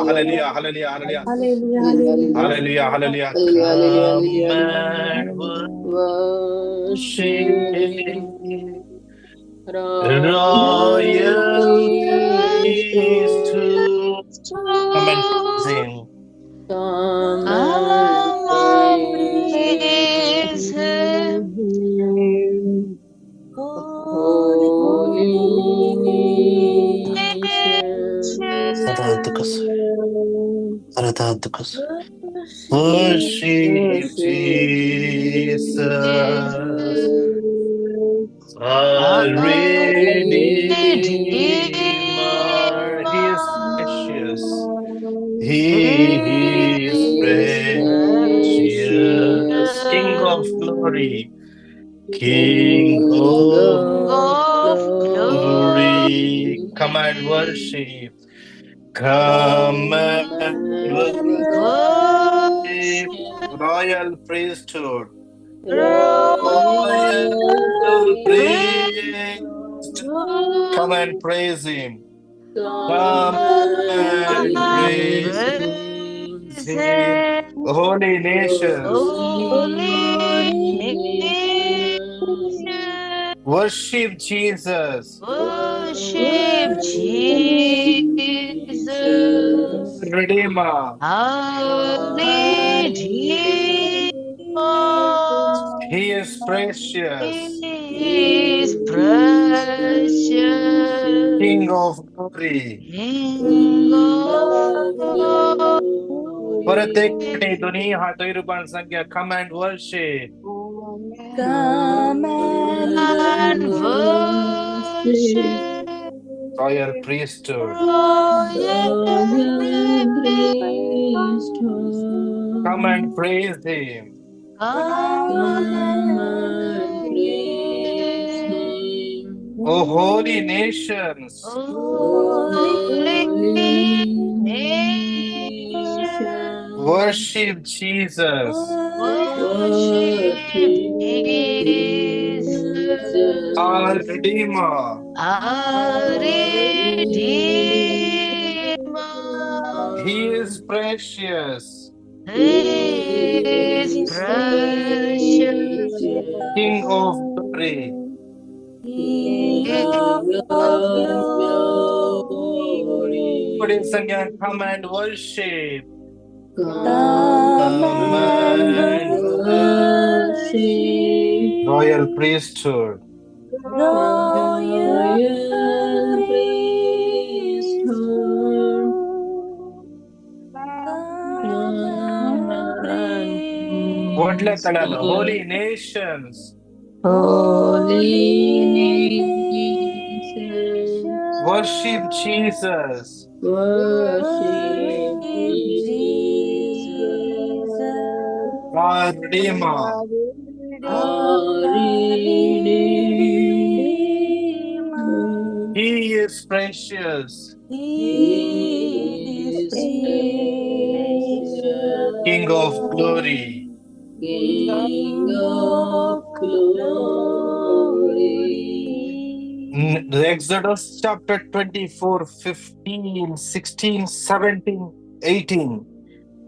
hallelujah, hallelujah, hallelujah, hallelujah. Come and worship royal priesthood. Come and sing. Come and praise him. Holy Worship Jesus, our Redeemer. He is precious. He is precious. King of glory. King of glory. Come and worship. Come and worship. Royal priesthood. Royal priesthood. Come and praise him. Come and praise him. Holy nations. Holy nations. Worship Jesus. Worship Jesus. Redeemer. Our Redeemer. He is precious. He is precious. King of glory. King of glory. परत एक दोन्ही हात वयर सांगया, come and worship. Come and worship. Royal priesthood. Royal priesthood. Come and praise him. Come and praise him. O holy nations. Holy nations. Worship Jesus. Worship Jesus. Our Redeemer. Our Redeemer. He is precious. He is precious. King of glory. King of glory. Come and worship. Come and worship. Royal priesthood. Royal priesthood. व्हडल्या तळान holy nations. Holy nations. Worship Jesus. Worship Jesus. Our Redeemer. Our Redeemer. He is precious. He is precious. King of glory. King of glory. Exodus chapter 24, 15, 16, 17, 18.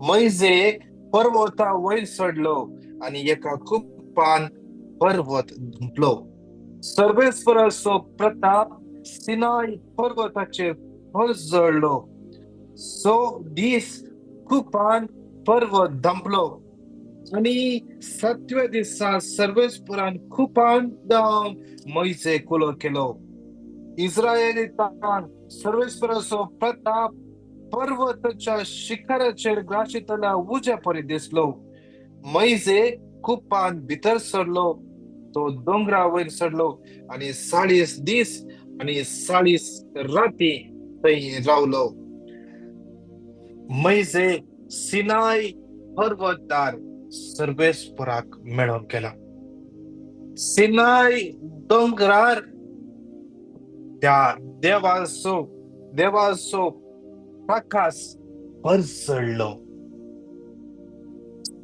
Moise पर्वता वयर चडलो आनी एका coupon पर्वत धुंपलो. सर्वेस्वराचो Pratap Sinai पर्वताचेर परजळ्ळो. So दीस coupon पर्वत धंपलो आनी सातव्या दिसा सर्वेस्वरान कुपान जावन मोयजेक उलो केलो. इस्रायलितान सर्वेस्वराचो प्रताप पर्वताच्या शिखराचेर ग्राशितल्या उज्या परी दिसलो. मोयजे कुपान भितर सरलो, तो दोंगरा वयर चडलो आनी 40 दीस आनी 40 राती थंय रावलो. मोयजे सिनाय पर्वतार सर्वेस्वराक मेळोंक गेला. सिनाय दोंगरार त्या देवाचो प्रकाश परजळ्ळो.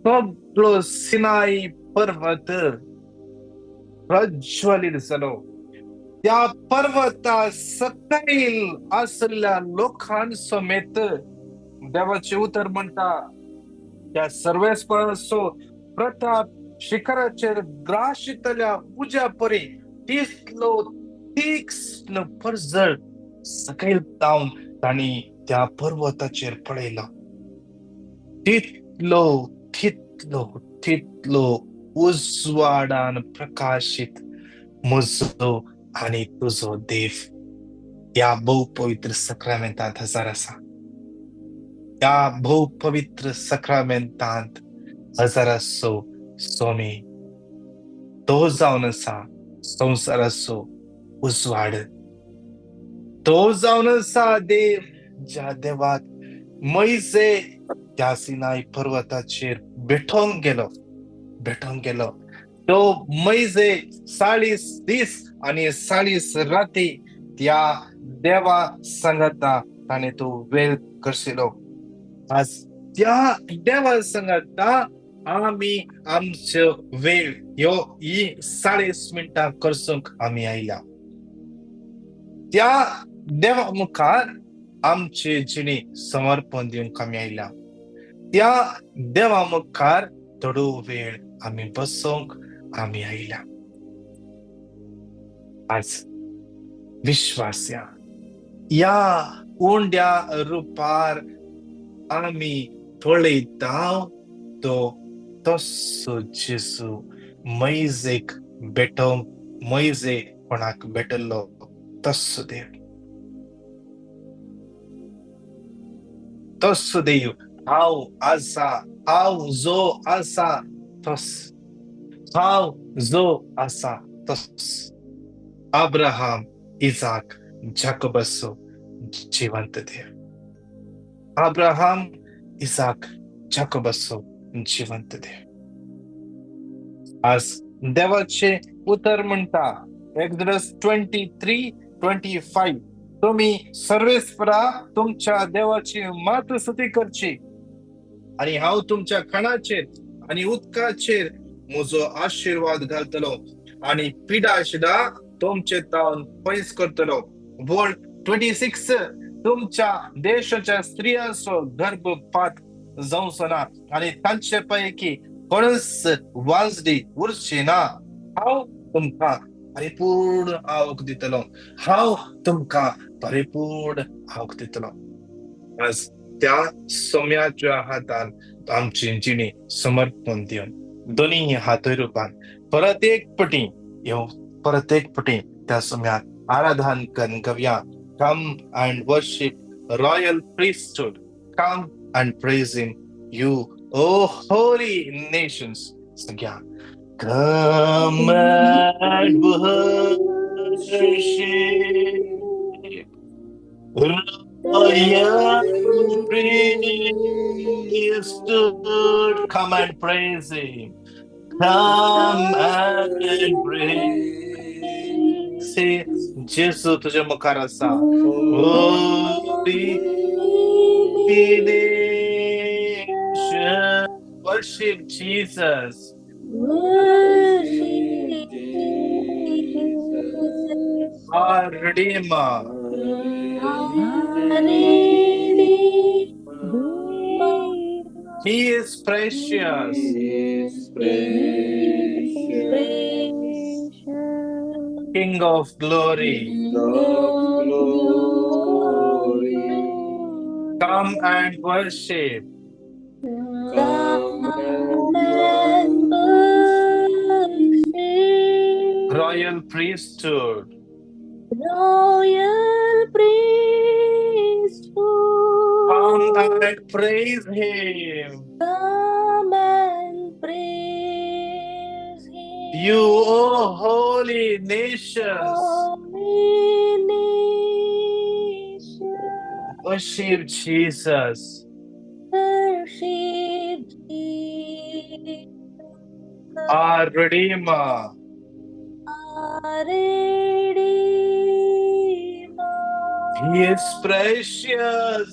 सगळो सिनाई पर्वत प्रज्वलीत जालो. त्या पर्वता सकयल आसल्या लोकां समेत देवाचें उतर म्हणटा, त्या सर्वेस्पराचो प्रताप शिखराचेर ग्राशितल्या उज्या परी तितलो तीक्ष्ण परजळ सकयल जावन तांणी त्या पर्वताचेर पळयलो. तितलो तितलो तितलो उजवाडान प्रकाशीत म्हजो आनी तुजो देव ह्या भोव पवित्र सक्रामेंतांत हजर आसा. ह्या भोव पवित्र सक्रामेंतांत हजर आसो स्वामी तो जावन आसा संवसाराचो उजवाड. तो जावन आसा देव ज्या देवाक मैजे त्या सिनाय पर्वताचेर भेटोंक गेलो, भेटोंक गेलो. तो मैजे 40 दीस आनी 40 राती त्या देवा सांगाता ताणें तो वेळ करशिलो. आज त्या देवा सांगाता आमी आमचो वेळ ह्यो ही 40 मिनटां करसूंक आमी आयल्या. त्या देवा मुखार आमचे जिणे समर्पण दिवंक आमी आयल्या. त्या देवा मुखार थोडो वेळ आमी बसोंक आमी आयल्या. आज विश्वास्या ह्या उंड्या रुपार आमी पळयता तो तसो जेजू मैजेक भेटोवंक मैजे कोणाक भेटलो तसो देव, तसो देव हांव आसा, हांव जो आसा तस, हांव जो आसा तस. अब्राहम इजाक जाकोबाचो जिवंत देव, अब्राहम इजाक जाकोबाचो जिवंत देव. आज देवाचे उतर म्हणटा एक्सोडस 23:25, तुम्ही सर्वेस्परा तुमच्या देवाची मात्र स्तुती करची आणि हांव तुमच्या खाणाचेर आणि उदकाचेर म्हजो आशिर्वाद घालतलो आणि पिडा शिडा तुमचे तावन पयस करतलो. वोळ 26, तुमच्या देशाच्या स्त्रियांचो गर्भपात जावचो ना आणि तांचे पैकी कोणच वाजडी उरची ना. हांव तुमकां परिपूर्ण आवक दितलो, हांव तुमकां परिपूर्ण आवक दितलो. आज त्या सोम्याच्या हातान आमची जिणी समर्पण दिवन दोन्ही हातय रुपान परत एक पटी येव, परत एक पटी त्या सोम्याक आराधन करून गवया. Come and worship royal priesthood, come and praise him, you O holy nations. सगळ्या Come and worship royal priesthood. Come and praise him. Come and praise him. जेजू तुझ्या मुखार आसा. Holy nation, worship Jesus. Worship Jesus, our Redeemer. Our Redeemer. He is precious. He is precious. King of glory. King of glory. Come and worship. Come Come and and worship. Royal priesthood. Royal priesthood. Come and praise him. Come and praise him. You, O holy nations, Holy nation, worship Jesus. Worship Jesus, our Redeemer. Our Redeemer. He is precious.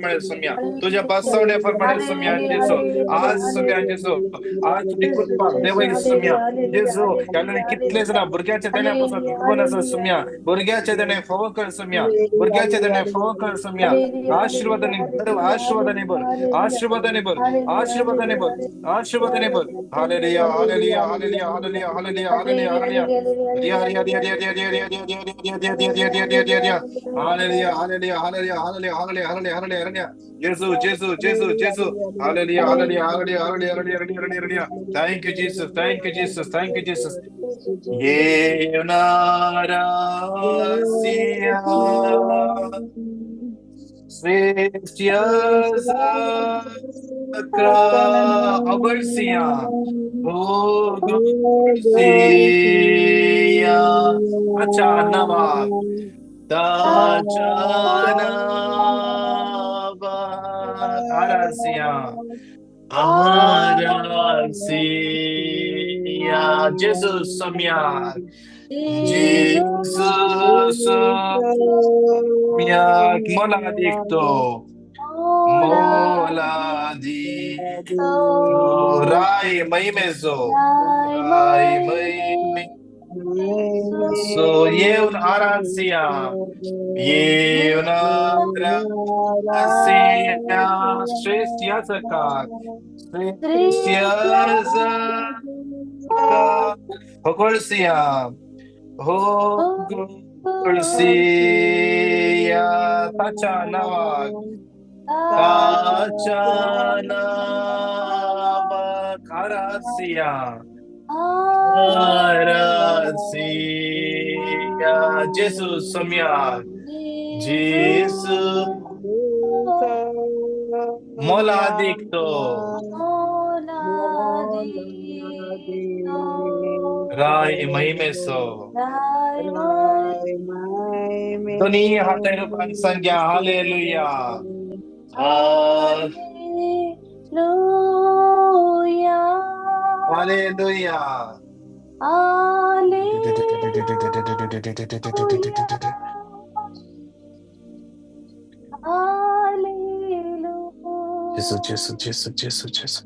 प्रमाणे सोम्या, तुझ्या बसवण्या प्रमाणे सोम्या जेजू, आज सोम्या जेजू, आज तुजी कृपा देवय सोम्या जेजू. याने कितले जाणां भुरग्याच्या देण्या पासून फुगून आसा सोम्या, भुरग्याच्या देणे फोव कर सोम्या, भुरग्याच्या देणे फोव कर सोम्या. आशीर्वादाने भर, आशीर्वादाने भर, आशीर्वादाने भर, आशीर्वादाने भर, आशीर्वादाने भर. Hallelujah, hallelujah, hallelujah, hallelujah, hallelujah, hallelujah, hallelujah. Riya Riya Riya Riya Riya Riya Riya Riya Riya Riya Riya Riya Riya Riya Riya Riya. Hallelujah, hallelujah, hallelujah, hallelujah, hallelujah, hallelujah, hallelujah, hallelujah. जेसू, जेसू, जेसू, जेसू. Hallelujah, hallelujah, hallelujah, hallelujah, hallelujah, hallelujah, hallelujah. Thank you Jesus, thank you Jesus, thank you Jesus. येणारा श्रेष्ठ अवरसिया भोगसिया अच्छा नवा ताचा नावा आरसिया आरसिया जेसू सम्या, जेसू सम्या. मोलादीक तो, मोलादीक राय महिमेचो, राय महिमेचो. येवन आरासिया, येवन आरासिया श्रेष्ठ याचकाक, श्रेष्ठ याचकाक होगळसिया, होगळसिया ताच्या नावाक, ताच्या नावाक आरासिया, आरासिया जेसू सम्या, जेसू मोलादीक तो, राय महिमेचो. दोन्ही हातांनी रुपान सांग्या हालेलुया, हालेलुया. जेसू, जेसू, जेसू, जेसू, जेसू.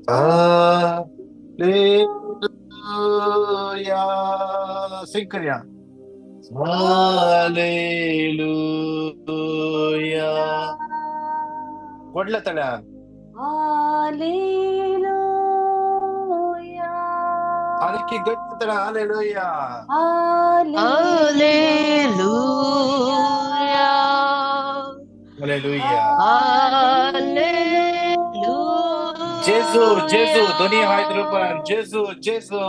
हालेलुया. सिंग करूया. हालेलुया. व्हडल्या तळ्यान आणखी गट्ट तळ्यान हालेलुया, हालेलुया, हालेलुया. जेजू, जेजू. दोन्ही हात रुपान जेजू, जेजू,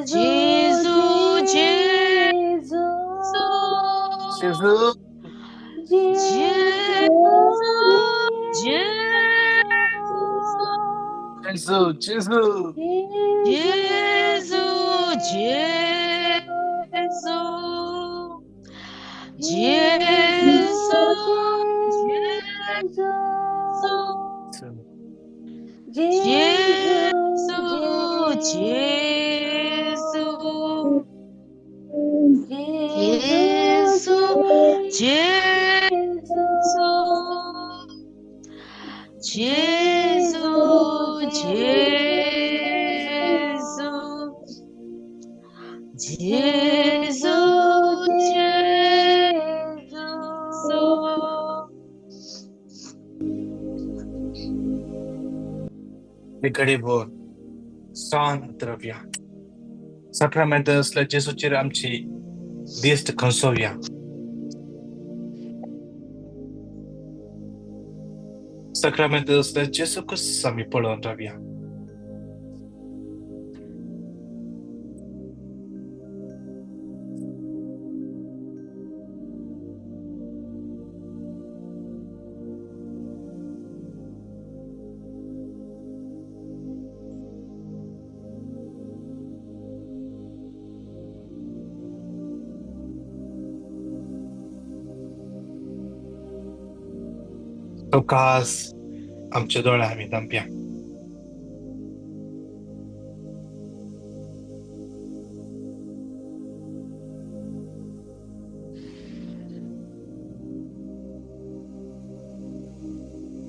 जेजू, जेजू, जेजू, जेजू, जेजू, जेजू, जेजू, जेजू, जेजू, जेजू, जेजू, जेजू, जेजू, जेजू, जेजू. घडीभर शांत रावया. साक्रामेंत असल्या जेजूचेर आमची दिश्ट खंसोवया. साक्रामेंत असल्या जेजूकच आमी पळोवन रावया. अवकाश आमचे दोळे आमी धांपया.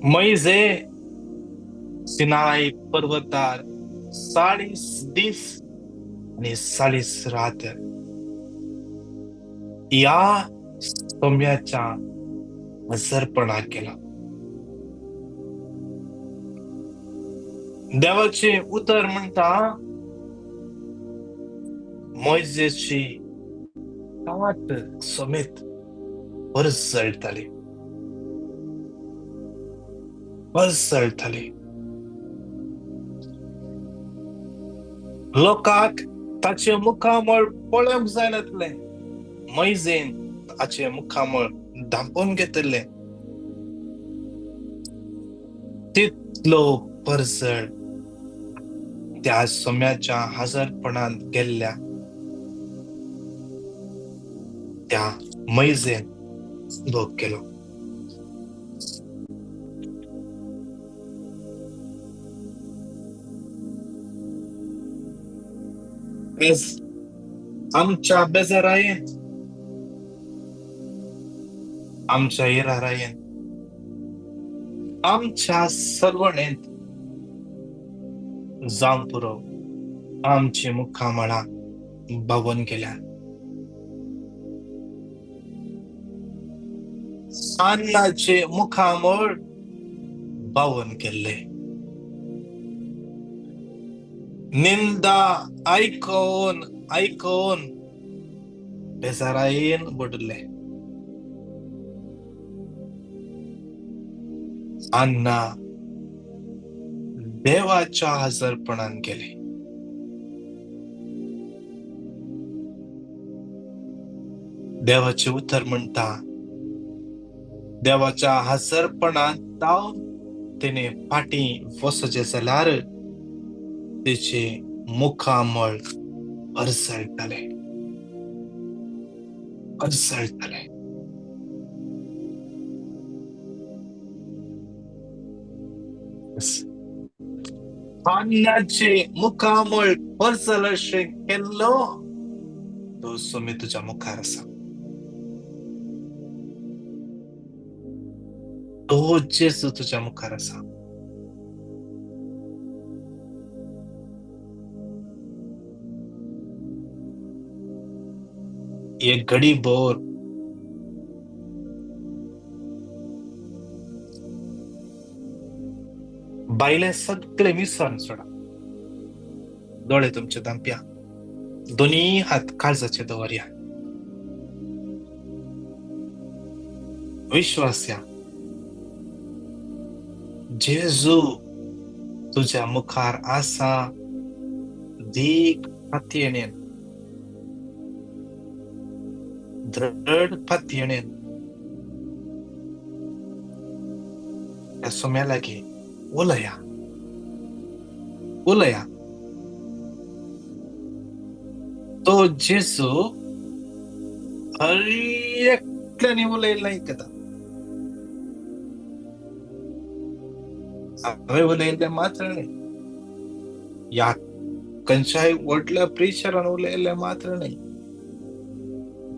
मोयजे सिनाय पर्वतार 40 दीस आनी 40 रात ह्या सोम्याच्या हजरपणा केला. देवाचे उतर म्हणटा मोयजेची ताट समेत परजळटाली, परजळटाली. लोकांक ताचे मुखामळ पळोवंक जायनातलें. मोयजेन ताचे मुखामळ धांपून घेतिल्लें. तितलो परजळ त्या सोम्याच्या हजरपणांत गेल्ल्या त्या मोयजेन भोग केलो. आमच्या बेजारायेन, आमच्या इरारायेन, आमच्या सर्वणेंत जावंक पुरो आमची मुखामळां बावून गेल्या. अन्नाचे मुखामळ बावून गेल्ले. निंदा आयकून आयकून बेजारायेन बडले. अन्ना देवाच्या हजरपणान गेले. देवाचे उतर म्हणटा देवाच्या हजरपणान जावन तिने फाटीं वचचें जाल्यार तेचे मुखामळ परजळटालें, परजळटालें. अन्नाचे मुखामळ परजळ अशें केल्लो तो सोमी तुज्या मुखार आसा. तो जेजू तुज्या मुखार आसा. एक घडी भर बायले सगळे विसरून सोडा. दोळे तुमचे धांपया, दोन्ही हात काळजाचे दवरया. विश्वास या जेजू तुझ्या मुखार आसा. दीक पातयेणेन, दृढ पातयेणेन त्या सोम्या लागीं उलया, उलया. तो जेजू हर एकल्यानी उलयल्लें आयकता. हांवें उलयल्लें मात्र न्हय, ह्या खंयच्याय व्हडल्या प्रिचरान उलयल्लें मात्र न्हय.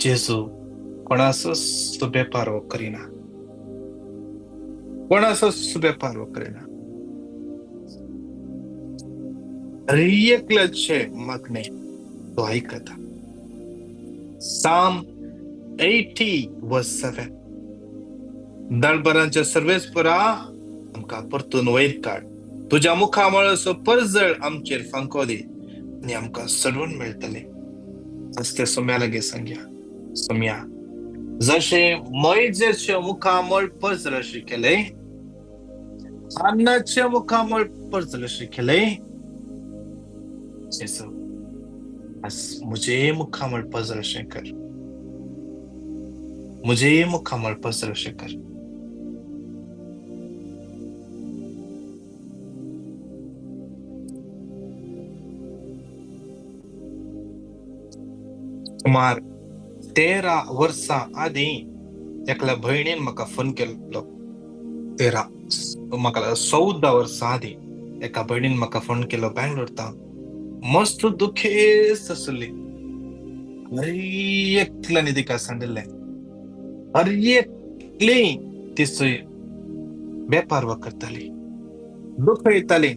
जेजू कोणाचोच बेपारवो करिना, कोणाचोच बेपारवो करिना. हर एकल्याचे मागणें तो आयकता. Psalm 80:7. दळबरांच्या सर्वेस्परा आमकां परतून वयर काड, तुज्या मुखामळाचो परजळ आमचेर फांको दी आनी आमकां सडून मेळटलें. आज त्या सोम्या लागीं सांगया, सोम्या जशें मोयजेचें मुखामळ परजळ अशें केलें, अन्नाचें मुखामळ परजळ अशें केलें, जेजू आज म्हजें मुखामळ परजळ अशें कर, म्हजें मुखामळ परजळ अशें कर. सुमार 13 वर्सां आदीं एकल्या भयणीन म्हाका फोन केल्लो. 13 म्हाका 14 वर्सां आदीं एका भयणीन म्हाका फोन केलो बँगलोर तावन. मस्त दुखेस्त आसली. हर एकल्यानी तिका सांगिल्लें, हर एकली तिचो बेपारवा करताली, दुखयताली.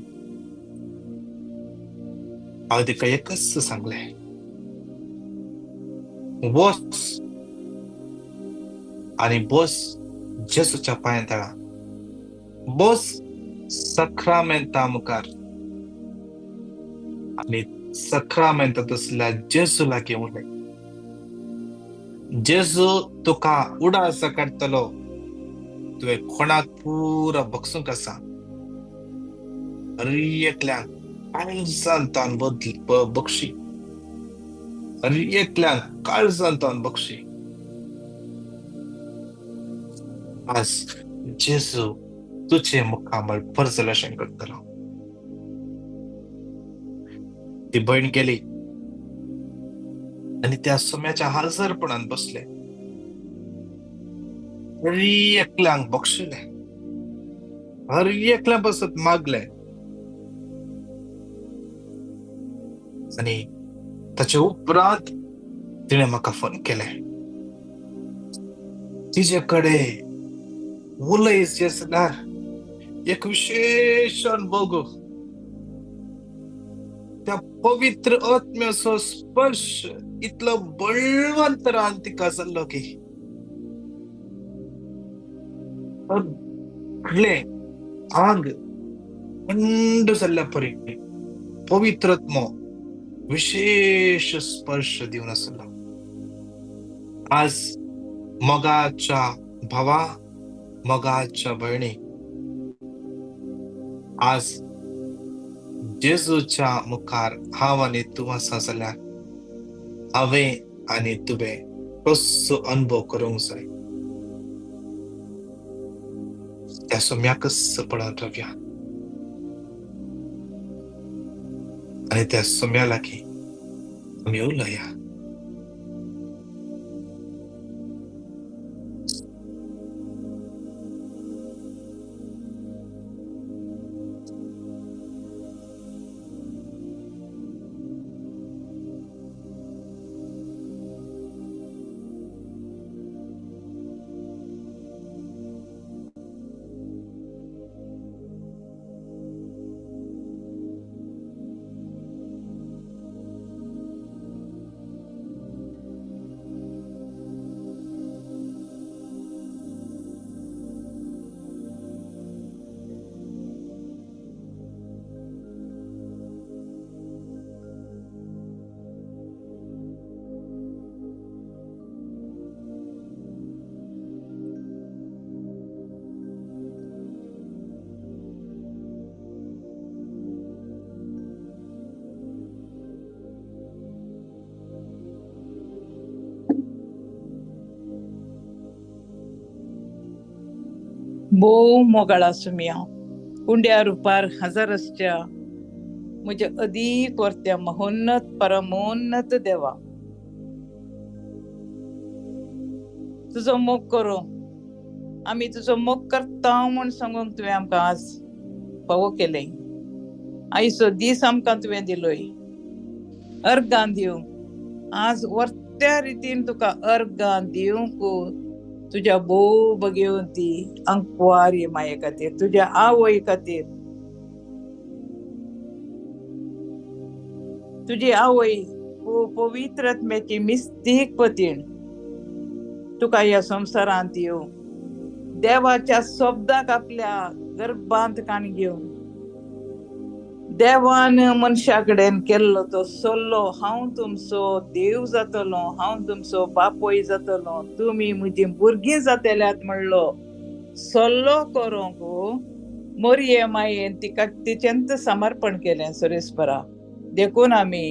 हांव तिका एकच सांगलें, वच आनी बस जेजूच्या पांया तळा, बस सक्रामेंता मुखार आनी सक्रामेंता तसल्या जेजू लागीं उलय. जेजू तुका उडास काडटलो, तुवें कोणाक पुरो बक्षूंक आसा, हर एकल्याक काळजान तान बक्षी, हर एकल्याक काळजान तान बक्षी. आज जेजू तुझे मुखामळ परजल करतलो. ती भयण गेली आनी त्या सोम्याच्या हाजरपणान बसले, हर एकल्यांक बक्षिले, हर एकल्या बसत मागले आनी ताचे उपरांत तिणें म्हाका फोन केले. तिजे कडेन उलयचे जाल्यार एक विशेश अनुभव, त्या पवित्र आत्म्याचो स्पर्श इतलो बळवंत रान तिका जाल्लो की सगळें आंग थंड जाल्ल्या परी पवित्र आत्मो विशेष स्पर्श दिवन आसलो. आज मोगाच्या भावा, मोगाच्या भयणी, आज जेजूच्या मुखार हांव आनी तूं आसा जाल्यार हांवें आनी तुवें कसो अनुभव करूंक जाय त्या सोम्याकच पळोवन रावया आनी त्या सोम्या लागीं आमी उलया. भोव मोगाळ आसुया उंड्या रुपार हजार आसच्या म्हज्या अदीक वर्त्या महोन्नत परमोन्नत देवा, तुजो मोग करूं आमी तुजो मोग करता म्हूण सांगूंक तुवें आमकां आज फावो केलें. आयचो दीस आमकां तुवें दिलोय अर्गां दिवंक, आज वर्त्या रितीन तुका अर्गां दिवंक तुज्या भोव भगेवंती अंकवारी माये खातीर, तुज्या आवय खातीर. तुजी आवय पवित्र आत्म्याची मिस्तीक पतीण तुका ह्या संवसारांत येवं देवाच्या शब्दाक आपल्या गर्भांत काण घेवन देवान मनशा कडेन केल्लो तो सल्लो, हांव तुमचो देव जातलो, हांव तुमचो बापूय जातलो, तुमी म्हजी भुरगीं जातल्यात म्हणलो सल्लो करूंक मोरये मायेन तिका तिचेंच समर्पण केलें सुरेशपरा. देखून आमी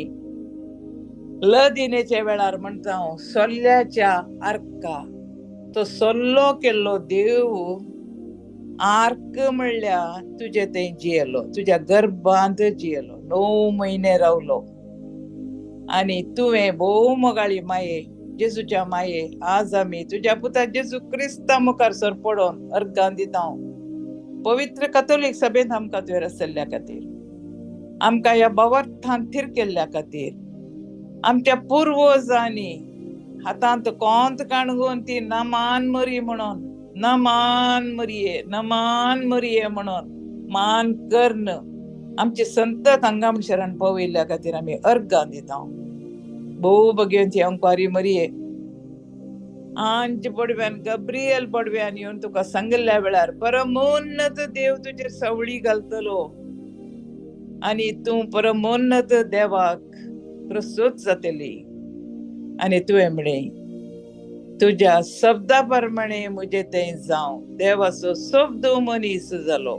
लदिनेच्या वेळार म्हणटा सल्ल्याच्या आर्का, तो सल्लो केल्लो देव आर्क म्हणल्यार तुजे थंय जियेलो, तुज्या गर्भांत जियेलो, 9 म्हयने रावलो आनी तुवें भोव मोगाळी माये जेजूच्या माये आज आमी तुज्या पुता जेजू क्रिस्ता मुखार सर पडोन अर्गां दिता. पवित्र कथोलीक सभेंत आमकां तुवें रसल्ल्या खातीर, आमकां ह्या भावार्थान थीर केल्ल्या खातीर, आमच्या पुर्वजांनी हातांत कोंत काणगून ती नामान मरी म्हणून नमान मरिये, नमान मरिये म्हणून मान कर्न आमचे संतत हांगा म्हण शरण पावयल्ल्या खातीर आमी अर्गां दिता. भोव भगवंती अंकवारी मरिये, आंज पडव्यान गब्रियल पडव्यान येवन तुका सांगिल्ल्या वेळार परमोन्नत देव तुजेर सवळी घालतलो आनी तूं परमोन्नत देवाक प्रस्तुत जातली. आनी तुवें म्हळें, तुज्या शब्दा प्रमाणे म्हजें तें जावं. देवाचो शब्द मनीस जालो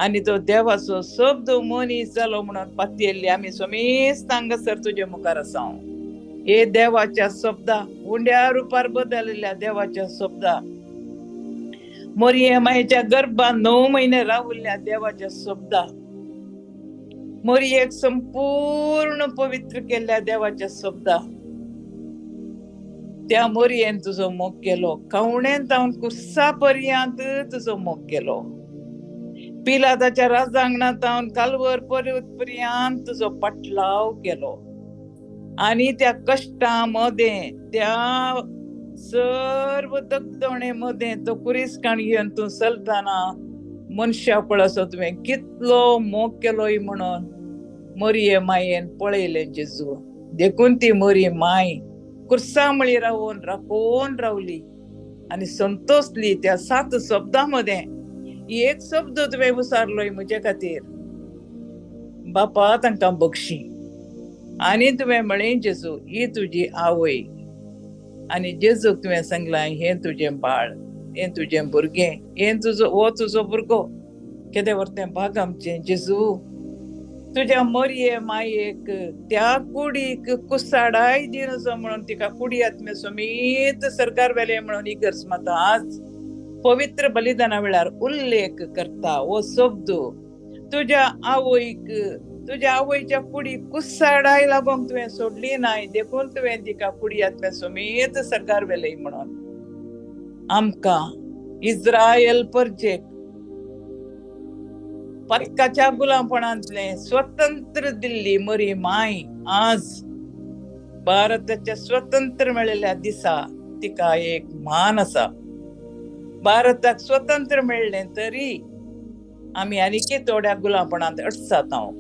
आनी तो देवाचो शब्द मनीस जालो म्हणून पातयेल्ली आमी समेस्त हांगासर तुजे मुखार आसा. हे देवाच्या शब्दा उंड्या रुपार बदललेल्या देवाच्या शब्दा, मोरये मायेच्या गर्भान 9 म्हयने रावल्ल्या देवाच्या शब्दा, मोरयेक संपूर्ण पवित्र केल्ल्या देवाच्या शब्दा, त्या मोरयेन तुजो मोग केलो. कवणेन तावन कुर्सा पर्यंत तुजो मोग केलो. पिलाताच्या राजांगणांत तावन कालवर पर्यंत तुजो पाटलाव केलो. आनी त्या कश्टां मदें, त्या सर्व दगदणे मदें तो कुरीस काण घेवन तूं चलतना मनशा पळसो तुवें कितलो मोग केलोय म्हणून मोरये मायेन पळयलें जेजू. देखून ती मोरी माय कुर्सा मळी रावून राखोवन रावली आनी संतोसली त्या 7 शब्दां मदें. एक शब्द तुवें विचारलोय म्हजे खातीर, बापा तांकां बक्षी. आनी तुवें म्हळें, जेजू ही तुजी आवय. आनी जेजूक तुवें सांगलां, हें तुजें बाळ, हें तुजें भुरगें, हें तुजो, हो तुजो भुरगो. केदें व्हर भाग आमचें जेजू. तुज्या मोरये मायेक त्या कुडीक कुसाडाय दिवचो म्हणून तिका कुडी आत्मे समेत सरकार वेलें म्हणून इगर्ज माता आज पवित्र बलिदाना वेळार उल्लेख करता. हो शब्द तुज्या आवयक, तुज्या आवयच्या कुडीक कुसाडाय लागोंक तुवें सोडली नाय, देखून तुवें तिका कुडी आत्म्या समेत सरकार वेलें म्हणून. आमकां इस्रायल परजेक पतकाच्या गुलामपणांतलें स्वतंत्र दिल्ली मरी माय आज भारताच्या स्वतंत्र मेळिल्ल्या दिसा तिका एक मान आसा. भारताक स्वतंत्र मेळ्ळें तरी आमी आनीकय थोड्या गुलामपणांत अडसात हांव,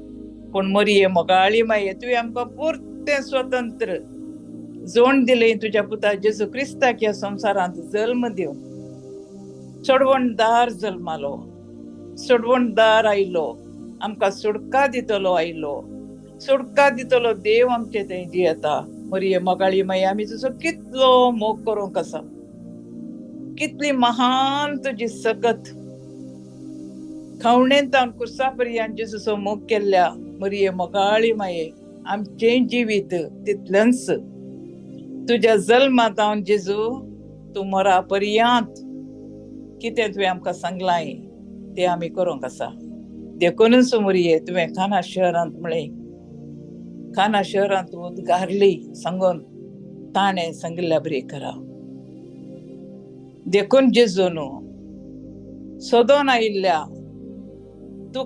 पूण मरिये मोगाळी माये तुवें आमकां पुरतें स्वतंत्र जोण दिलें तुज्या पुता जेजू क्रिस्ताक ह्या संवसारांत जल्म दिवन. सोडवणदार जल्मालो, सोडवणदार आयलो, आमकां सुटका दितलो आयलो, सुटका दितलो देव आमचे थंय जियेता. मरिये मोगाळी माये आमी तुजो कितलो मोग करूंक आसा, कितली महान तुजी सकत. खवणेंत कुर्सा पर्यंत जेजूचो मोग केल्ल्या मरिये मोगाळी माये आमचें जिवीत तितलेंच. तुज्या जल्मांत हांव जेजू तूं मरा पर्यंत कितें तुवें आमकां सांगलां तें आमी करूंक आसा. देखूनच मरिये तुवें खाना शहरांत म्हळें, खाना शहरांत उद्गारली सांगून ताणें सांगिल्ल्या बरी करा. देखून जेजून सोदोन आयिल्ल्या तूं,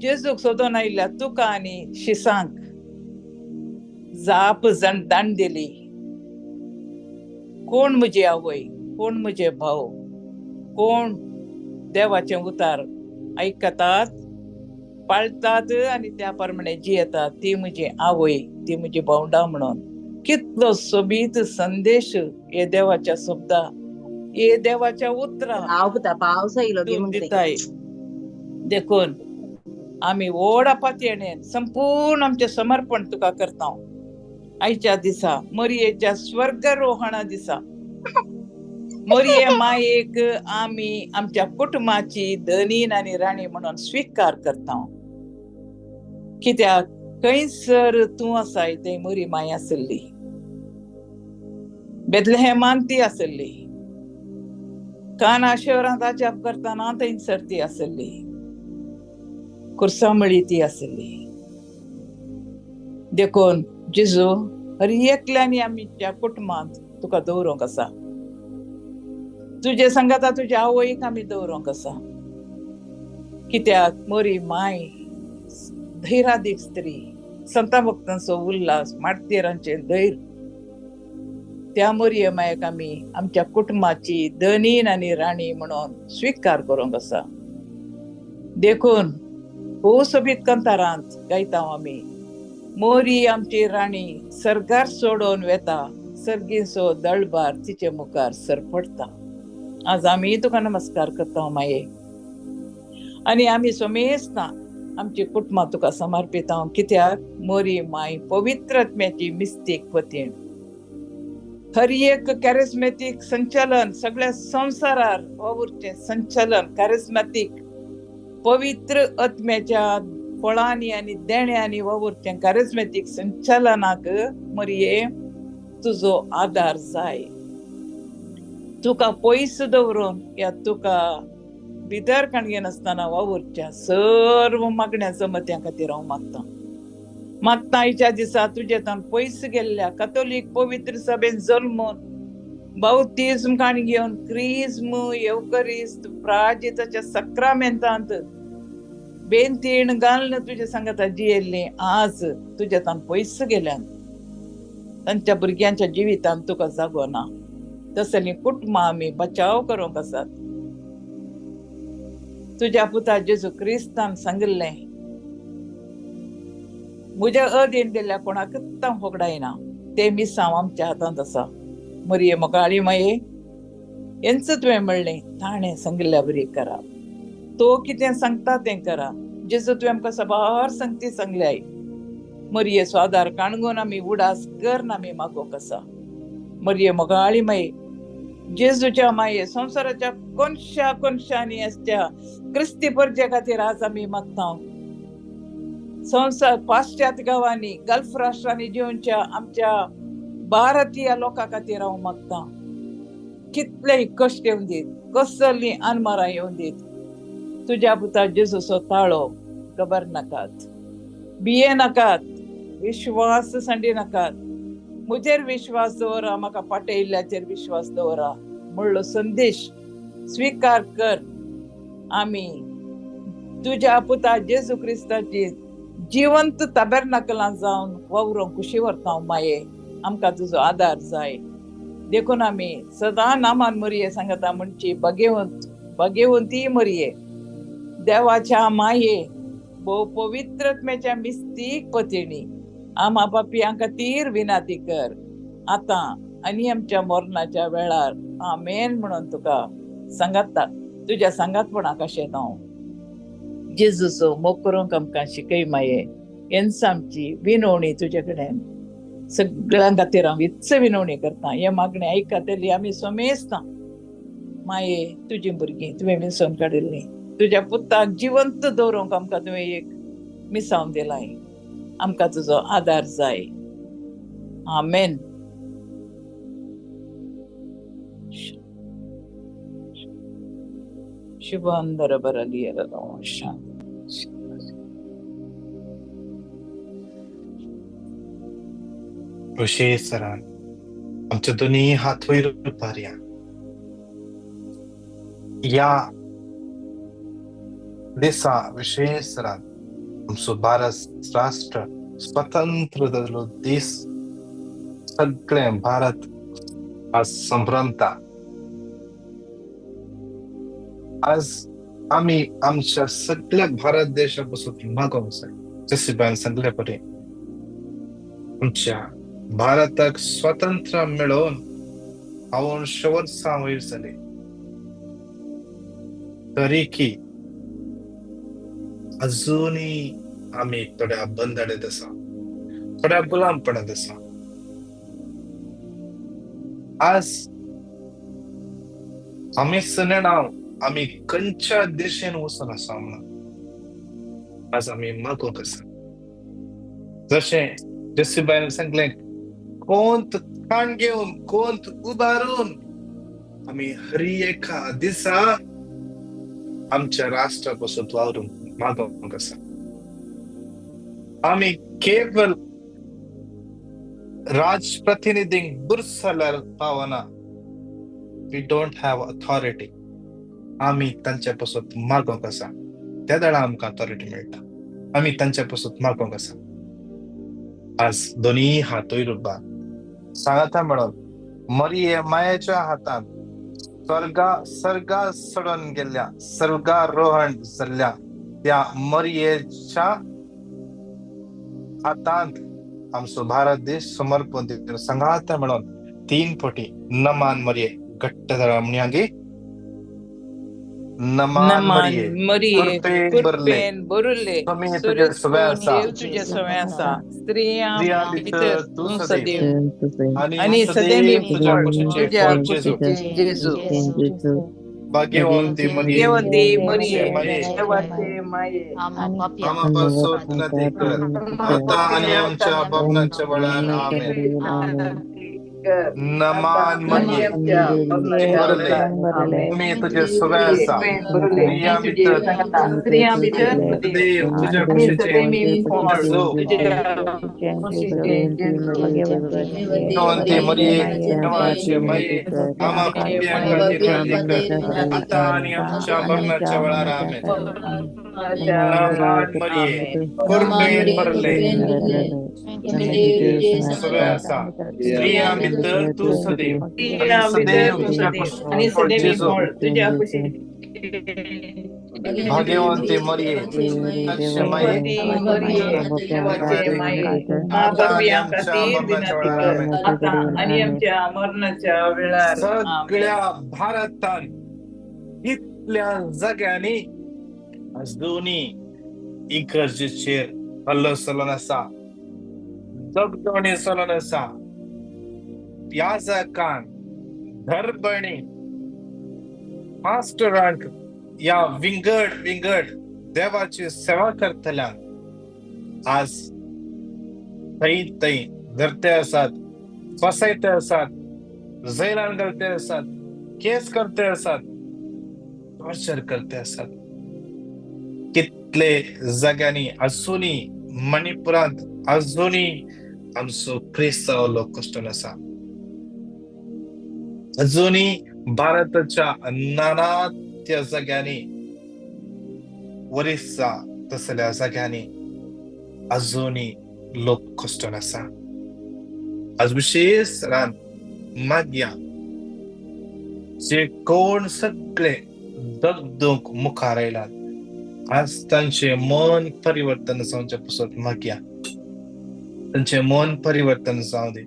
जेजूक सोदोन आयिल्ल्या तुका आनी शिसांक जाप दाण दिली. कोण म्हजी आवय, कोण म्हजे भाव, कोण देवाचें उतार आयकतात, पाळटात आनी त्या प्रमाणे जियेतात ती म्हजी आवय, ती म्हजी भावंडां म्हणून. कितलो सोबीत संदेश हे देवाच्या शब्दा, हे देवाच्या उतरां पावस येयलो दिताय. देखून आमी व्हड पातयेणेन संपूर्ण आमचें समर्पण तुका करता. आयच्या दिसा मरियेच्या स्वर्गरोहणा दिसा मरिये मायेक आमी आमच्या कुटुंबाची धनीन आनी राणी म्हणून स्विकार करता. कित्याक खंयसर तूं आसाय थंय मरी माय आसली, बेतलेहेमान ती आसली, काना शहरांत अजाप करतना थंयसर ती आसली, कुर्सामळी ती आसली. देखून जेजू हर एकल्यानी आमच्या कुटुंबांत तुका दवरूंक आसा. तुजे सांगाता तुज्या आवयक आमी दवरूंक आसा. कित्याक मोरी माय धैरादीक स्त्री, संता भक्तांचो उल्हास, मार्तीरांचें धैर्य, त्या मोरये मायेक आमी आमच्या कुटुंबाची धनीन आनी राणी म्हणून स्विकार करूंक आसा. देखून भोव सोबीत कंतारांत गायता आमी, मोरी आमची राणी सर्गार सोडून वेता, सर्गीसो दळबार तिचे मुखार सरपडटा. आज आमी तुका नमस्कार करता माये आनी आमी सोमेस्तां आमची कुटुंबां तुका समर्पिता, कित्याक मोरी माय पवित्र आत्म्याची मिस्तीक पतीण. हर एक कॅरिस्मॅटीक संचालन सगळ्या संवसारार वावुरचें संचालन कॅरिस्मॅटीक पवित्र आत्म्याच्या फळांनी आनी देण्यांनी वावुरचें कॅरिस्मॅटीक संचालनाक मरये तुजो आदार जाय. तुका पयस दवरून या तुका भितर काणयेनासतना वावुरच्या सर्व मागण्या जमत्यां खातीर हांव मागतां. मागतां आयच्या दिसा तुजे तान पयस गेल्ल्या कथोलीक पवित्र सभेन जल्मून बाउतीज्म काणी घेवन क्रिज्म येवकरिस्त प्राजिताच्या सक्रामेंतांत बेंतीण घालून तुजे सांगता जियेल्ली आज तुज्या तान पयस गेल्यान तांच्या भुरग्यांच्या जिवितांत तुका जागो ना. तसलीं कुटुंबां आमी बचाव करूंक आसात. तुज्या पुता जेजू क्रिस्तान सांगिल्लें, म्हज्या अधीन दिल्ल्या कोणाकच हांव होगडायना, तें मिसांव आमच्या हातांत आसा. मरये मोगाळी माये, हेंच तुवें म्हणलें, ताणें सांगिल्ल्या बरी करा, तो कितें सांगता तें करा. जेजू तुवें आमकां साबार संगती सांगल्याय. मरये स्वादार काणगून आमी उडास कर आमी मागोवंक आसा. मरये मोगाळी माये, जेजूच्या माये संवसाराच्या कोनशा कोनशांनी आसच्या क्रिस्ती परजे खातीर आज आमी मागता. संवसार पाश्चात्य गांवांनी गल्फ राष्ट्रांनी जिवच्या आमच्या भारतीय लोकां खातीर हांव मागता. कितलेय कश्ट येवन दीत, कसलीं अनमरां येवन दीत, तुज्या पुता जेजूचो ताळो खबर नाकात, भिये नाकात, विश्वास सांडी नाकात, म्हजेर विश्वास दवरा, म्हाका पाटयिल्ल्याचेर विश्वास दवरा म्हणलो संदेश स्विकार कर. आमी तुज्या पुता जेजू क्रिस्ताची जिवंत ताबेरनाकलां जावन वावरूंक खुशी व्हरता माये, आमकां तुजो आदार जाय. देखून आमी सदां नामान मरये सांगता म्हणची भाग्यवंत भाग्यवंती मरये, देवाच्या माये भोव पवित्रत्म्याच्या मिस्तीक पतिणी आमा पापयां खातीर विनाती कर आतां आनी आमच्या मरणाच्या वेळार. आमेन म्हणून तुका सांगाता, तुज्या सांगातपणाक अशें हांव जेजूचो मोग करूंक आमकां शिकय माये. हेंच आमची विनवणी तुजे कडेन सगळ्यां खातीर हांव इत्स विनवणी करता. हें मागणें आयकतली आमी सोमेस्तां. माये तुजी भुरगीं तुवें मिसोवन काडिल्लीं, तुज्या पुताक जिवंत दवरूंक आमकां तुवें एक मिसावन दिलाय, आमकां तुजो आदार जाय. आमेन. शुभांदर बरली. ऋषी सरान आमचे दोन्ही हात वयर उबारया. या दिसा विशेष सरान आमचो भारत राष्ट्र स्वतंत्र जाल्लो दीस सगळें भारत आज संभ्रमता. आज आमी आमच्या सगळ्या भारत देशा पासून मागोवंक जाय. जशी बायन सांगले परी आमच्या भारताक स्वतंत्र मेळोवन 100 वर्सां वयर जाली तरी की अजूनय आमी थोड्या बंदडेत आसा, थोड्या गुलामपणांत आसा. आज आमी सनेणाव आमी खंयच्या दिशेन वचून आसा म्हणून आज आमी मागोवंक आसा. जशें जसीबायन सांगलें, कोंत काण घेवन कोंत उबारून आमी हर एका दिसा आमच्या राष्ट्रा पासून वावरूंक मागोवंक आसा. आमी केवल राजप्रतिनिधींक बुरसल्यार पावना. We don't have authority. आमी तांच्या पासून मागोवंक आसा. त्या वेळार आमकां अथॉरिटी मेळटा. आमी तांच्या पासून मागोवंक आसा. आज दोनूय हातूय रुपा सांगाता म्हणून मरिये मायेच्या हातान स्वर्गा सर्गा चडून गेल्ल्या स्वर्गारोहण जाल्ल्या त्या मरियेच्या हातांत आमचो भारत देश समर्पण दिवन संगात म्हणून 3 पटी नमान मरिये घट्ट धरा म्हणया गे. नमान मरिये कृपेन भरिल्ले तुझे सवे आसा, तुझे सवे आसा, स्त्रियां भितर तूं सदैव आनी सदैव तुझ्या कुशीचें फळ जेजू. भाग्यवंती मरिये देवाचे माये, आम्हा पासून विनंती कर आता आणि आमच्या मरणाच्या वेळार. आमेन. नमान मरिये मी तुझे सवे आसा, स्त्रियां भितर सदैव तुझ्या कुशीचें फळ जेजू. मरिये देवाचे माये, आम्हा पाप्यां खातीर विनंती कर आता आणि आमच्या मरणाच्या वेळार. आमेन. नमान मरिये कृपेन भरले सवे आसा, स्त्रियां भितर तूं सदैव आनी सदैव तुझ्या कुशीचें फळ जेजू. भाग्यवंती मरिये देवाचे माये, आता आणि आमच्या मरणाच्या वेळार. सगळ्या भारतान इतल्या जाग्यांनी अजूनही इगर्जेचेर हल्लो चलून आसा, दगदोणी चलून आसा. याजकान, धर्मणी, मास्टरांक या विंगड विंगड देवाची सेवा करतल्यांक आज थंय थंय धरते आसात, फसयते आसात, जैलान घालते आसात, केस करते आसात, टॉर्चर करते आसात. कितले जाग्यांनी अजूनही मणिपुरांत अजूनही आमचो क्रिस्तांव लोक कश्टन आसा. अजूनही भारताच्या नाना त्या जाग्यांनी, ओरिस्सा तसल्या जाग्यांनी अजूनही लोक कश्टन आसा. आज विशेष रान मागया जे कोण सगळे दगदूंक मुखार आयलात आज तांचे मन परिवर्तन जावचे पासत मागया, तांचे मन परिवर्तन जावं दी.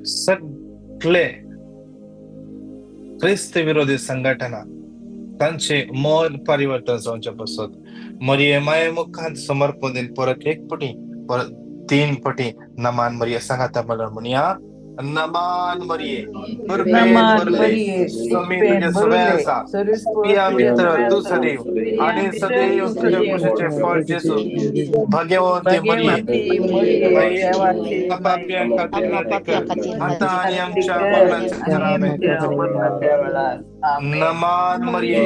सगळे क्रिस्त विरोधी संघटना तांचे मन परिवर्तन जावचे पासत मरिये माये मुखांत समर्पण दिवन परत 1 पटी परत 3 पटी नमान मरिये सांगाता म्हणून म्हणया. नमान मरिये कृपेन भरले स्वामी तुझे सवे आसा, स्त्रियां भितर तूं सदैव आनी सदैव तुझ्या कुशीचें फळ जेजू. भाग्यवंती मरिये पाप्यां खातीर विनंती कर आता आनी आमच्या मरणाच्या वेळार. आमेन. नमान मरिये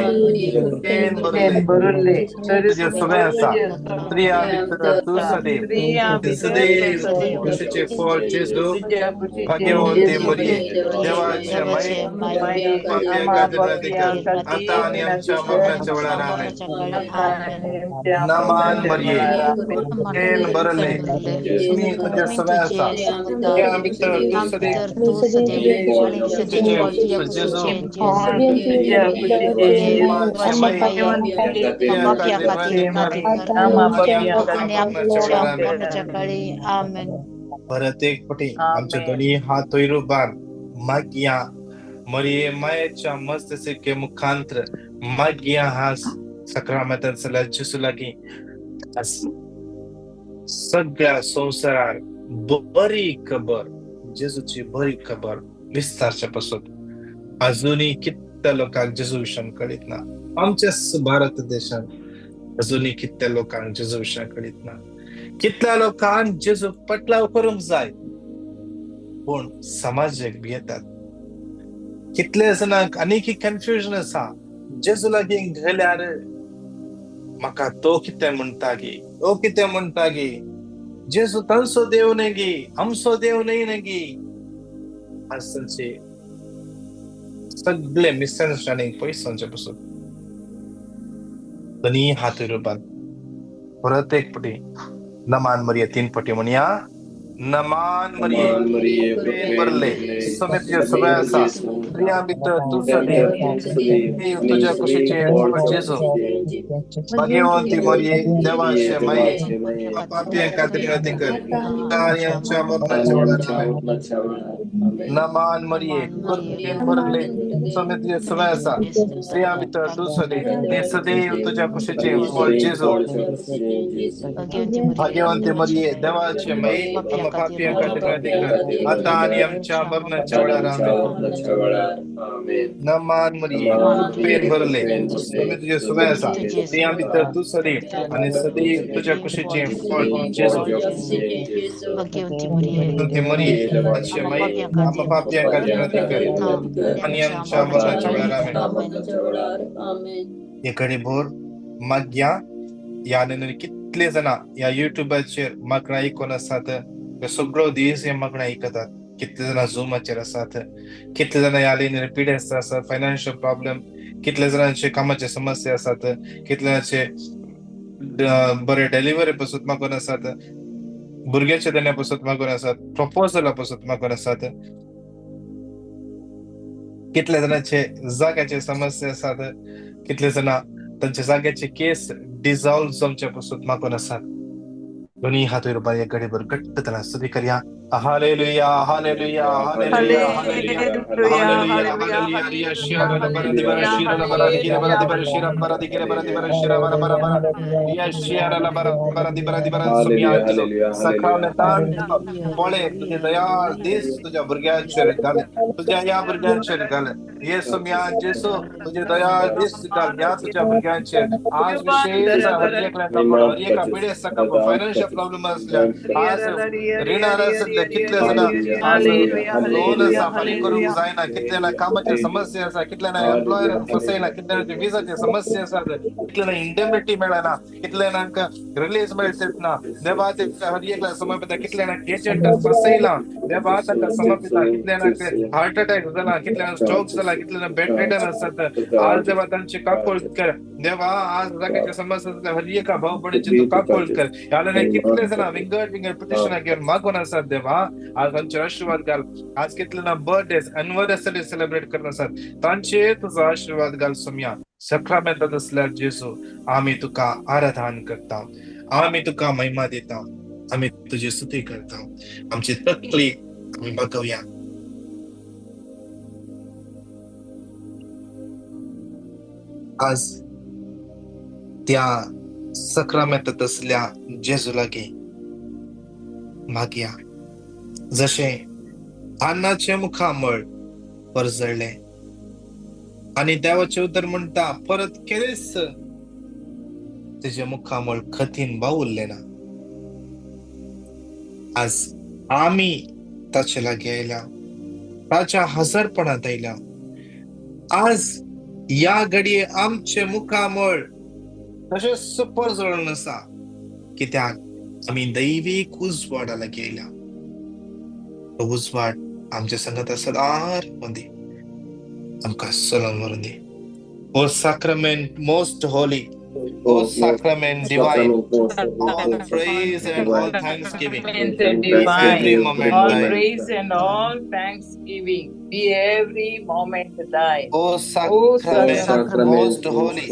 कृपेन भरले तुझे सवे आसा, स्त्रियां भितर तूं सदैव सदैव तुझ्या कुशीचें फळ जेजू. भाग्यवंती मरिये देवाचे माये, पाप्यां खातीर विनंती कर आता आणि आमच्या मरणाच्या वेळार. आमेन. नमान मरिये कृपेन भरले मी तुझे सवे आसा, स्त्रियां भितर तूं सदैव जेजू. परत 1 पटी आमचे दोन्ही हात वयर मागया मरिये मायेच्या मस्त सिक्के मुखांत्र मागया हा सक्रामेंतान जाल्यार जेजू लागीं सगळ्या संवसारार बरी खबर, जेजूची बरी खबर विस्तारच्या पासून. अजूनही कितल्या लोकांक जेजू विशयान कळीत ना. आमच्याच भारत देशान अजूनही कितल्या लोकांक जेजू विशयान कळीत ना. कितल्या लोकांक जेजू पटलाव करूंक जाय पूण समाजेक भियेतात. कितले जाणांक आनीक कन्फ्युजन आसा, जेजू लागीं गेल्यार म्हाका तो कितें म्हणटा गी, तो कितें म्हणटा गी, जेजू तांचो देव न्हय गी, आमचो देव न्हय न्हय गी. आज तांचे सगळे मिसअंडरस्टँडींग पयस जावचे पसून दोनी हात रुपान परत 1 पटी नमान मरिये 3 पटी म्हणया. नमान मरिये, कृपेन भरले, स्वामी तुझ्या सगळ्या आसा, स्त्रियां भितर तूं सदैव तुज्या कुशीचे फळ जेजू. भाग्यवंती मरिये, देवाचे माये, पापयां खातीर विनंती कर, आनी आमच्या मरणाच्या वेळार. आमेन. नमान मरिये, कृपेन भरले, स्वामी तुझ्या सगळ्या आसा, स्त्रियां भितर तूं सदैव आनी सदैव तुज्या कुशीचे फळ जेजू. भाग्यवंती मरिये, देवाचे माये, आमकां पापयां खातीर विनंती कर, आतां आनी आमच्या मरणाच्या वेळार. आमेन. नमान मरिये, कृपेन भरले, स्वामी तुझ्या सगळ्या आसा, स्त्रियां भितर तूं सदैव आनी सदैव तुज्या कुशीचे फळ जेजू. भाग्यवंती मरिये, देवाचे माये, आमकां पापयां खातीर विनंती कर, आनी आमच्या मरणाच्या वेळार. आमेन. हे घडीभर मागया. ह्या न्हय, कितले जाणां ह्या युट्यूबाचेर मागणं आयकून आसात, हे सगळो दीस हे मागणं आयकतात. कितले जाणां झुमाचेर आसात, कितले जाणां ह्या लायनीर पिडेस्त आसात, फायनान्शियल प्रॉब्लम, कितले जाणांचे कामाचे समस्या आसात, कितले जाणांचे बरे डिलिव्हरी पासून मागून आसात, भुरग्याच्या देण्या पासून मागून आसात, प्रपोजला पासून मागून आसात, कितले जाणांचे जाग्याचे समस्या आसात, कितले जाणां तांच्या जाग्याचे केस डिझॉल्व जावचे पासून मागून आसात. दोन्ही हात वयर बारीक घडीभर घट्ट तना स्तुती करया. Hallelujah, hallelujah, hallelujah, hallelujah, hallelujah. Riya शिरा बरा दिबरा शिरा बरा दिगिरा बरा दिबरा शिरा बरा दिगिरा बरा दिबरा शिरा बरा बरा बरा रिया शिरा बरा बरा दिबरा दिबरा. सुमिया सकाळमेतान पळे तुझे दयाळ दीस तुझ्या भुरग्यांचेर घाल, तुझ्या ह्या भुरग्यांचेर घाल. ये सुमिया जेसू, तुझे दयाळ दीस घाल ह्या तुझ्या भुरग्यांचेर. आज विशेष हर एका पिडेस्ताक फायनान्शियल प्रॉब्लेम आसल्या, आज रिणार आसले कितले जाणां, आज लोन आसा फारीक करूंक जायना, कितले जाणां कामाचे समस्या आसा, कितले जाणां एम्प्लॉयर फसयला, कितले जाणांचे विजाचे समस्या आसात, कितले जाणां इंडेमिटी मेळना, कितले जाणांक रिलीज मेळचेच ना. देवा, ते हर एकल्या समर्पिता. कितले जाणांक एजंट फसयला, देवा, तांकां समर्पिता. कितले जाणांक हार्ट अटॅक जाला, कितले जाणांक स्ट्रोक जाला, कितले जाणां बेड रिडन आसात. आज देवा, तांची काकूळ कर. देवा, आज जाग्याच्या समस्या आसल्या हर एका भाव भयणीची तूं काकूळ कर. ह्या कितले जाणां विंगड विंगड पिटिशनां घेवन मागून आसात, देवा, आज तांचेर आशिर्वाद घाल. आज कितले जाणां बर्थडे, एनिवर्सरी सेलिब्रेट करत आसात, तांचेर तुजो आशिर्वाद घाल. सोमया सक्रामेंतात आसल्यार जेजू, आमी तुका आराधन करता, आमी तुका महिमा दिता, आमी तुजी स्तुती करता. आमची तकली आमी बागोवया. आज त्या सक्रामेंतात असल्या जेजू लागीं मागया. जशें अन्नाचें मुखामळ परजळ्ळें आनी देवाचें उतर म्हणटा, परत केन्नाच तेजें मुखामळ खतीन बावुरलें ना. आज आमी ताचे लागीं आयल्या, ताच्या हजरपणांत आयल्या. आज ह्या घडये आमचें मुखामळ तशेंच परजळून आसा, कित्याक आमी दैवीक उजवाडा लागीं आयल्या. तो उजवाड आमच्या संगत सदार मदीं आमकां चलोवन व्हरूं दी. O sacrament most holy, O sacrament divine, all praise and all thanksgiving Divine, every moment all thine. Praise and all thanksgiving be every moment thine. O O sacrament sacrament most holy,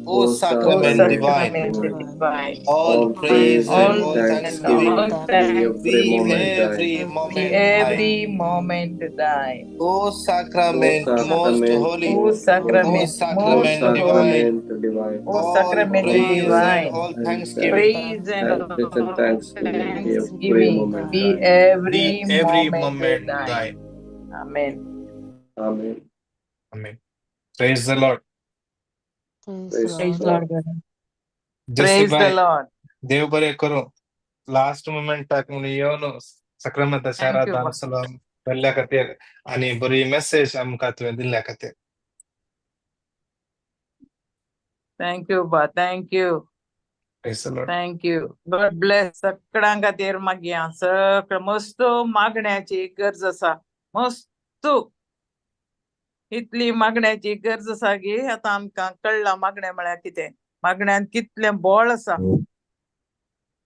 O O sacrament divine, sacrament divine, all praise and all all and thanksgiving all be thanksgiving every be moment thine. Every moment thine. O sacrament most holy, O O sacrament sacrament most holy, divine, O all sacrament praise and divine, all thanksgiving praise and all thanksgiving be every be every moment moment thine. thine. Amen. Amen. Amen. Praise the Lord. Praise the Lord. Jesse Praise the bhai, Lord. देव बरें करूं. Last मोमेंटाक म्हणून येवन सक्रामेंताच्या Thank you. आराधन सलाम केल्ल्या खातीर आनी बरी मेसेज आमकां तुवें दिल्ल्या खातीर. Thank you, ba. Thank you. Praise the Lord. Thank you. God bless. सगळ्यां खातीर मागया. सगळं मस्त मागण्याची गरज आसा. मस्त इतली मागण्याची गरज आसा की आतां आमकां कळ्ळां मागणें म्हळ्यार कितें, मागण्यान कितलें बळ आसा.